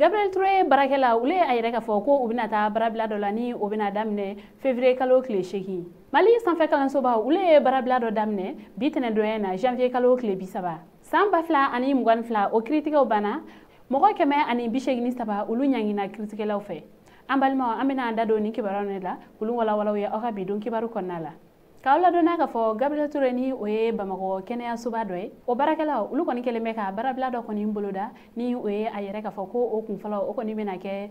Gabriel Touré baarakɛla olu ye a yɛrɛ k'a fɔ ko u bɛna taa baarabila dɔ la ni o bɛna daminɛ février kalo tile 8. Mali sanfɛ kalansoba olu ye baarabila dɔ daminɛ bi tɛnɛndonya in na janvier kalo tile 30. San 2022 o kiiritigɛw banna mɔgɔ 183 olu ɲangina kiiritigɛlaw fɛ. An balimaw, an bɛna an da don nin kibaruyaw de la k'olu walawalaw ye aw ka bi don kibaru kɔnɔna la. K'aw ladɔnniya k'a fɔ Gabriel Touré ni o ye Bamakɔ kɛnɛyasoba dɔ ye, o baarakɛlaw olu kɔni kɛlen bɛ ka baarabila dɔ kɔni boloda ni o ye a yɛrɛ k'a fɔ ko o kunfɔlɔ o kɔni bɛna kɛ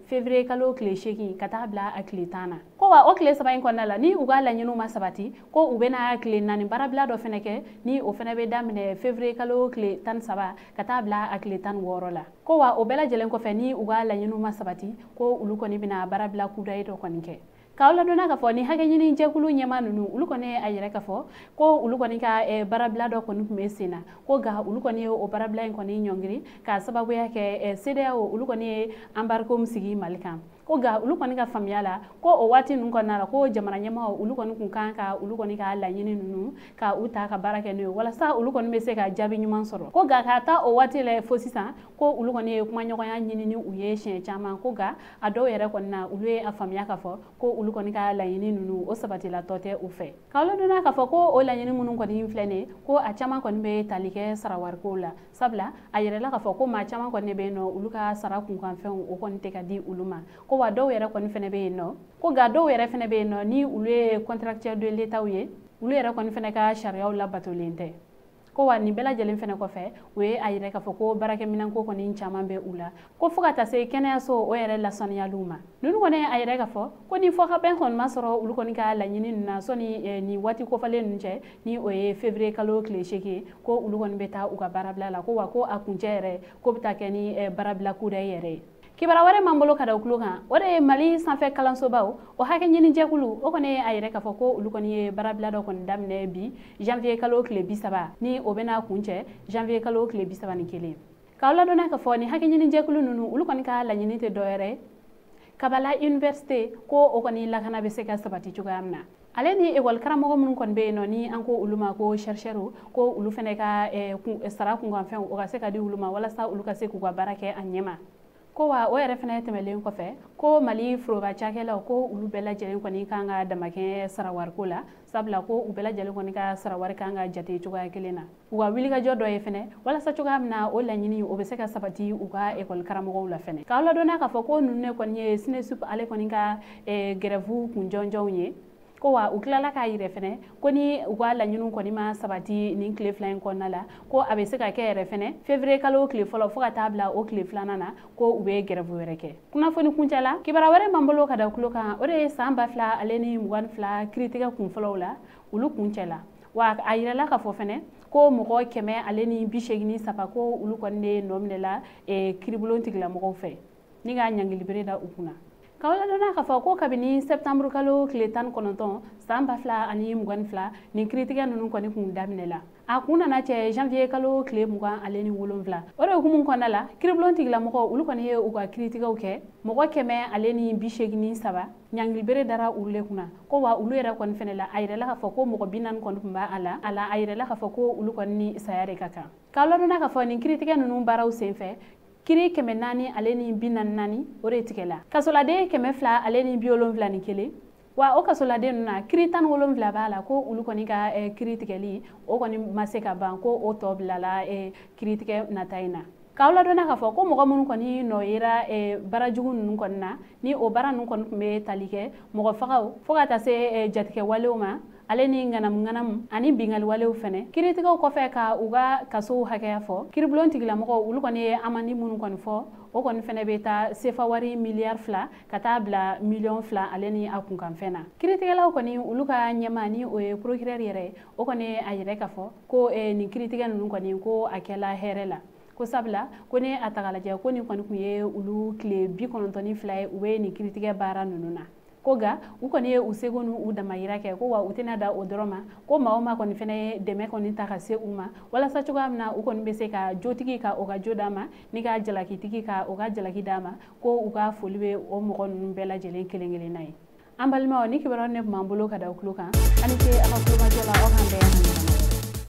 février kalo tile 8 ka taa bila a tile 10 na. Ko wa o tile 3 in kɔnɔna la ni u ka laɲiniw ma sabati ko u bɛna tile 4 baarabila dɔ fɛnɛ kɛ ni o fɛnɛ bɛ daminɛ février kalo tile 13 ka taa bila a tile 16 la. Ko wa o bɛɛ lajɛlen kɔfɛ ni u ka laɲiniw ma sabati ko olu kɔni bɛna baarabila kudayi dɔ kɔni kɛ. K'aw ladɔnniya k'a fɔ ni hakɛ ɲini jɛkulu ɲɛmaa ninnu olu kɔni ye a yɛrɛ k'a fɔ ko olu kɔni ka baarabila dɔ kɔni tun bɛ sen na, ko nka olu kɔni ye o baarabila in kɔni ɲɔngiri k'a sababuya kɛ CEDEAO olu kɔni ye embargo min sigi Mali kan. Ko nka olu kɔni ka faamuya la ko o waati ninnu kɔnɔna la ko jamana ɲɛmaaw olu kɔni kun kan ka olu kɔni ka laɲini ninnu ka u ta ka baara kɛ n'o ye walasa olu kɔni bɛ se ka jaabi ɲuman sɔrɔ. Ko nka ka taa o waati la fo sisan ko olu kɔni ye kumaɲɔgɔnya ɲini ni u ye siɲɛ caman, ko nka a dɔw yɛrɛ kɔni na olu ye a faamuya k'a fɔ ko olu kɔni ka laɲini ninnu o sabatilatɔ tɛ u fɛ. K'aw ladɔnniya k'a fɔ ko o laɲini minnu kɔni filɛ nin ye ko a caman kɔni bɛ tali kɛ sarawariko la, sabula a yɛrɛla k'a fɔ ko maa caman kɔni bɛ yen nɔ olu ka sara kunkanfɛnw o kɔni tɛ ka di olu ma. Ko wa dɔw yɛrɛ kɔni fɛnɛ bɛ yen nɔ, ko nka dɔw yɛrɛ fɛnɛ bɛ yen nɔ ni olu ye contractuel de l'État ye olu yɛrɛ kɔni fɛnɛ ka sariyaw labatolen tɛ. Ko wa nin bɛɛ lajɛlen fɛnɛ kɔfɛ u ye a yɛrɛ k'a fɔ ko baarakɛminɛnko kɔni caman bɛ u la, ko fo ka taa se kɛnɛyaso o yɛrɛ lasaniyaliw ma. Ninnu kɔni a yɛrɛ k'a fɔ ko ni fɔkabɛn kɔni ma sɔrɔ olu kɔni ka laɲini ninnu na sɔnni nin waati kofɔlen ninnu cɛ ni o ye février kalo tile 8 ye, ko olu kɔni bɛ taa u ka baarabila la, ko wa ko a kuncɛ yɛrɛ ko bɛ taa kɛ ni baarabila kudayi yɛrɛ ye. Kibaruya wɛrɛ m'an bolo ka da o tulo kan, o de ye Mali sanfɛ kalansobaw o hakɛ ɲini jɛkulu o kɔni ye a yɛrɛ k'a fɔ ko olu kɔni ye baarabila dɔ kɔni daminɛ bi janvier kalo tile 30 ni o bɛna kuncɛ janvier kalo tile 31. K'aw ladɔnniya k'a fɔ ni hakɛ ɲini jɛkulu ninnu olu kɔni ka laɲini tɛ dɔwɛrɛ ye Kabala université ko o kɔni lakana bɛ se ka sabati cogoya min na. Ale ni école karamɔgɔ minnu kɔni bɛ yen nɔ ni an ko olu ma ko chercheurs ko olu fɛnɛ ka sara kunkanfɛnw o ka se ka di olu ma walasa olu ka se k'u ka baara kɛ a ɲɛ ma. Ko wa o yɛrɛ fɛnɛ tɛmɛlen kɔfɛ ko Mali foroba cakɛlaw ko olu bɛɛ lajɛlen kɔni kan ka damakɛ sarawariko la, sabula ko u bɛɛ lajɛlen kɔni ka sarawari kan ka jate cogoya kelen na. U ka wulikajɔ dɔ ye fɛnɛ walasa cogoya min na o laɲini o bɛ se ka sabati u ka école karamɔgɔw la fɛnɛ. K'aw ladɔnniya k'a fɔ ko ninnu de kɔni ye SNESUP ale kɔni ka grève kun jɔnjɔnw ye. Ko wa u tilala k'a yɛrɛ fɛnɛ ko ni u ka laɲiniw kɔni ma sabati nin tile 2 in kɔnɔna la ko a bɛ se ka kɛ yɛrɛ fɛnɛ février kalo tile fɔlɔ fo ka taa bila o tile 2nan na ko u bɛ grève wɛrɛ kɛ. Kunnafoni kuncɛ la, kibaruya wɛrɛ m'an bolo ka da tulo kan, o de ye san 2022 kiiritigɛ kunfɔlɔw la olu kuncɛ la. Wa a yirala k'a fɔ fɛnɛ ko mɔgɔ 183 ko olu kɔni de nɔ minɛla kiiribulon tigilamɔgɔw fɛ ni ka ɲangilibere da u kunna. K'aw ladɔnniya k'a fɔ ko kabini septembre kalo tile 19 san 2022 nin kiiritigɛ ninnu kɔni kun daminɛ la. A kun nana cɛ janvier kalo tile 27. O de hukumu kɔnɔna la kiiribulon tigilamɔgɔw olu kɔni ye u ka kiiritigɛw kɛ mɔgɔ 183 ɲangilibere dara olu de kunna. Ko wa olu yɛrɛ kɔni fɛnɛ la a yirala k'a fɔ ko mɔgɔ 40 kɔni tun b'a la, a la a yirala k'a fɔ ko olu kɔni ni saya de ka kan. K'aw ladɔnniya k'a fɔ nin kiiritigɛ ninnu baaraw senfɛ kiiri 444 o de tigɛla. Kasoladen 271, wa o kasoladen ninnu na kiiri 17 b'a la ko olu kɔni ka kiiri tigɛli o kɔni ma se ka ban, ko o tɔ bilala kiiritigɛ nata in na. K'aw ladɔnniya k'a fɔ ko mɔgɔ minnu kɔni nɔ yera baarajugu ninnu kɔni na ni o baara ninnu kɔni tun bɛ tali kɛ mɔgɔ fagaw fo ka taa se jatigɛ walew ma ale ni ŋanamu ŋanamu ani bingali walew fɛnɛ. Kiiritigɛw kɔfɛ ka u ka kasow hakɛya fɔ, kiiribulon tigilamɔgɔw olu kɔni ye amandi minnu kɔni fɔ o kɔni fɛnɛ bɛ taa sefa wari miliyari 2 ka taa bila miliyɔn 2 ale ni a kunkanfɛn na. Kiiritigɛlaw kɔni olu ka ɲɛmaa ni o ye procureur yɛrɛ o kɔni ye a yɛrɛ k'a fɔ ko nin kiiritigɛ ninnu kɔni ko a kɛla hɛrɛ la. Ko sabula ko ni a ta k'a lajɛ ko nin kɔni kun ye olu tile 92 ye u bɛ nin kiiritigɛ baara ninnu na. Ko nka u kɔni ye u seko n'u damayira kɛ, ko wa u tɛna da o dɔrɔn ma, ko maa o maa kɔni fɛnɛ ye dɛmɛ kɔni ta ka se u ma walasa cogoya min na u kɔni bɛ se ka jotigi ka o ka jo d'a ma ni ka jalakitigi ka o ka jalaki d'a ma, ko u ka foli bɛ o mɔgɔ ninnu bɛɛ lajɛlen kelen kelenna ye. An balimaw, ni kibaruya ne tun b'an bolo ka da aw tulo kan, aw ni ce aw ka tulomajɔ la, aw k'an bɛn.